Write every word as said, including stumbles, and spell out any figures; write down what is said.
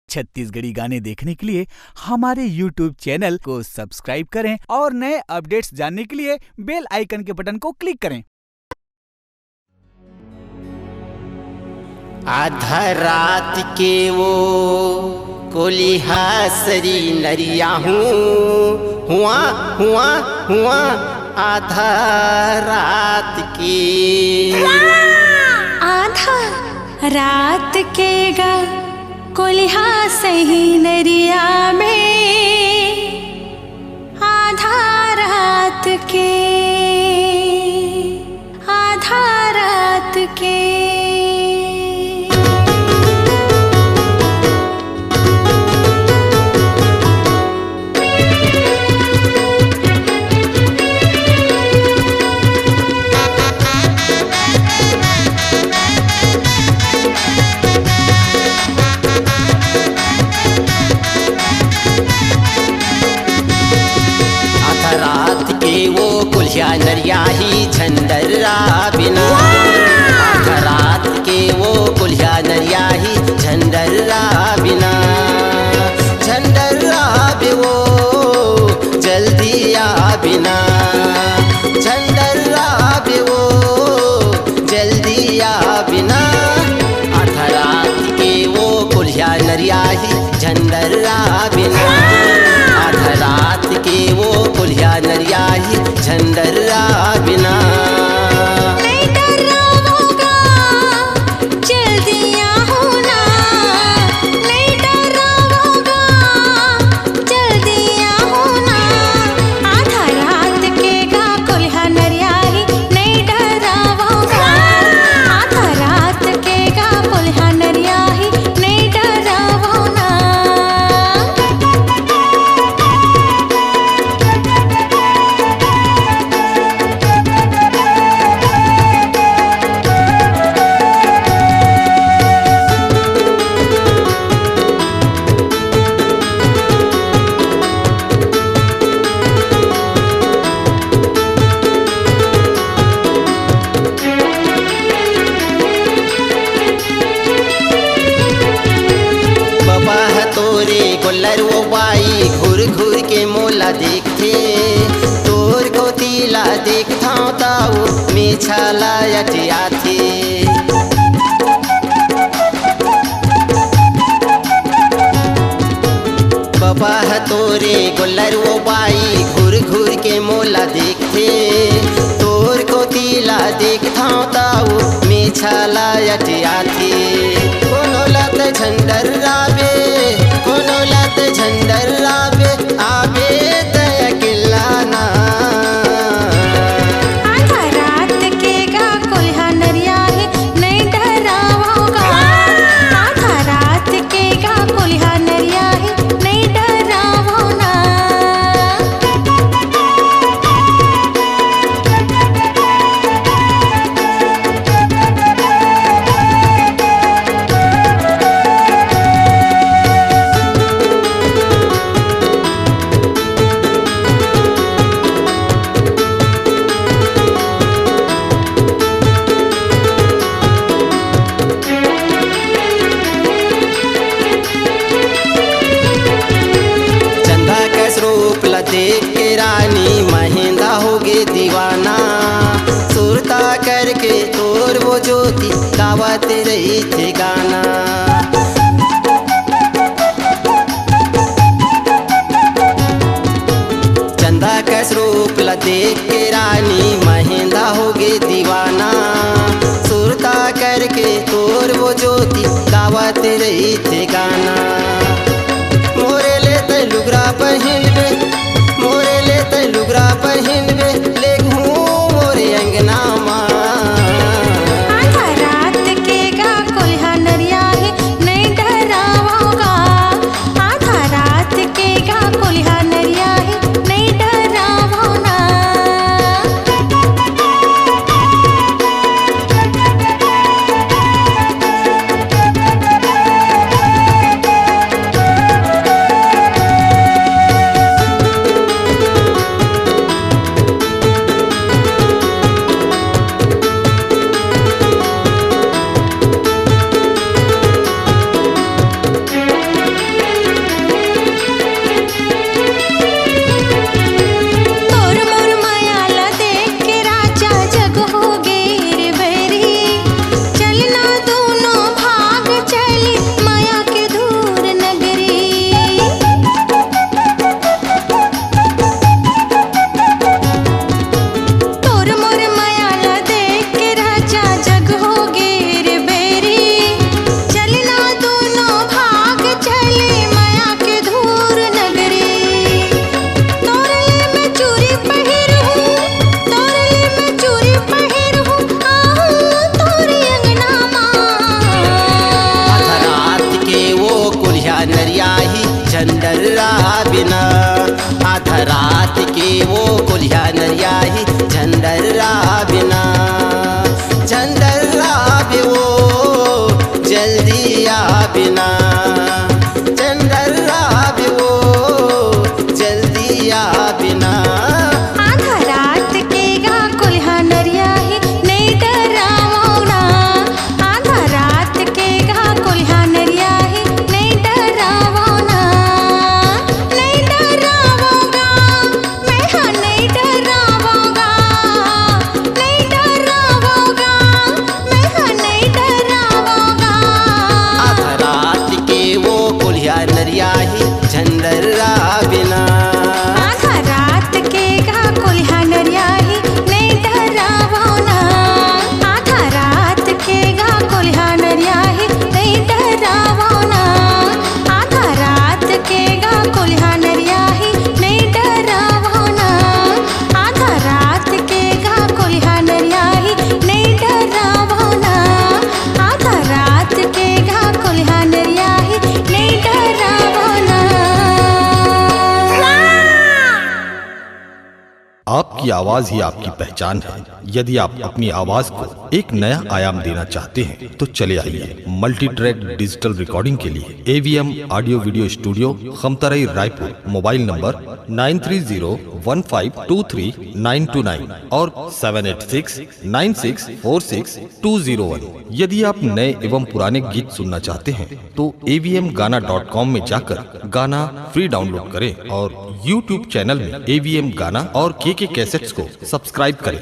छत्तीसगढ़ी गाने देखने के लिए हमारे YouTube चैनल को सब्सक्राइब करें और नए अपडेट्स जानने के लिए बेल आइकन के बटन को क्लिक करें। आधा रात के वो कोलिहा सरी नरिया हूँ, हुआ, हुआ, हुआ, आधा रात के। आधा रात के गा कोलिहा सही नरिया में, आधा रात के, आधा रात के। आधा रात के वो कोलिहा नरिया ही झंडर्रा बिना। आधा रात के वो कोलिहा नरिया ही झंडर्रा बिना। झंडर्रा बे वो जल्दी आ बिना। झंडर्रा बे वो जल्दी आ बिना। आधा रात के वो कोलिहा नरिया ही झंडर्रा बिना। आधा रात के वो कोलिहा नरिया ही झंडर्रा बिना। नहीं डरावोगा, जल्दी आओ ना। नहीं डरावोगा, जल्दी आओ ना। आधा रात के गा कोलिहा नरिया ही नहीं डरावोगा। आधा रात के गा कोलिहा नरिया ही नहीं डरावो ना। बबा ह तोरे गोल्लर वो बाई घूर घूर के मोला देखथे। तोर कोती ला देखथंव त वो मेछा ला अटियाथे। बबा ह तोरे गोल्लर वो बाई घूर घूर के मोला देखथे। तोर कोती ला देखथंव त वो मेछा ला अटियाथे। कोनो ला त झंडर्राबे, कोनो ला त झंडर्राबे, आबे त अकेल्ला ना। आधा रात के गा कोलिहा नरिया ही नहीं डरावोगा। आधा रात के गा कोलिहा नरिया ही नहीं डरावो ना। चंदा कस रूप ला देख के रानी महेंदा होगे दीवाना। सुरता करके तोर वो ज्योति गावत रहिथे गाना। चंदा कस रूप ला देख के रानी महेंदा होगे दीवाना। सुरता करके तोर वो ज्योति गावत रहिथे गाना। मोरे ले तैं लुगरा पहिनबे, मोरे ले तैं लुगरा पहिनबे, लेगहूँ मोरे अंगना मा। आधा रात के गा कोलिहा नरिया ही नहीं डरावोगा। आधा रात के गा कोलिहा नरिया ही नहीं डरावो ना। झंडर्रा बिना आधा रात के वो कोलिहा नरिया ही झंडर्रा बिना, झंडर्रा बे वो जल्दी आ बिना, झंडर्रा बे वो जल्दी आ बिना। आधा रात के गा कोलिहा नरिया ही नहीं डरावो ना, आधा रात के गा कोलिहा नरिया ही नहीं डरावो ना, नहीं डरावो गा, मैं हा नहीं डरावो गा, नहीं डरावो गा, मैं हा नहीं डरावो गा। आधा रात के वो कोलिहा नरिया ही झंडर्रा बिना। आधा रात के गा कोलिहा नरिया ही नहीं डरावो ना, आधा रात के गा कोलिहा नरिया ही नहीं डरावो ना, आधा रात के गा कोलिहा नरिया ही नहीं डरावो ना, आधा रात के गा कोलिहा नरिया ही नहीं डरावो ना, आधा रात के गा कोलिहा नरिया ही नहीं डरावो ना। आपकी आवाज ही आपकी पहचान है। यदि आप अपनी आवाज को एक नया आयाम देना चाहते हैं तो चले आइए मल्टी ट्रैक डिजिटल रिकॉर्डिंग के लिए AVM audio video studio, Khamtarai, Raipur. Mobile number nine three zero one five two three nine two nine और seven eight six nine six four six two zero one. यदि आप नए एवं पुराने गीत सुनना चाहते हैं तो एवीएम गाना डॉट कॉम में जाकर गाना फ्री डाउनलोड करें और यूट्यूब चैनल में एवीएम गाना और केके कैसेट्स को सब्सक्राइब करें।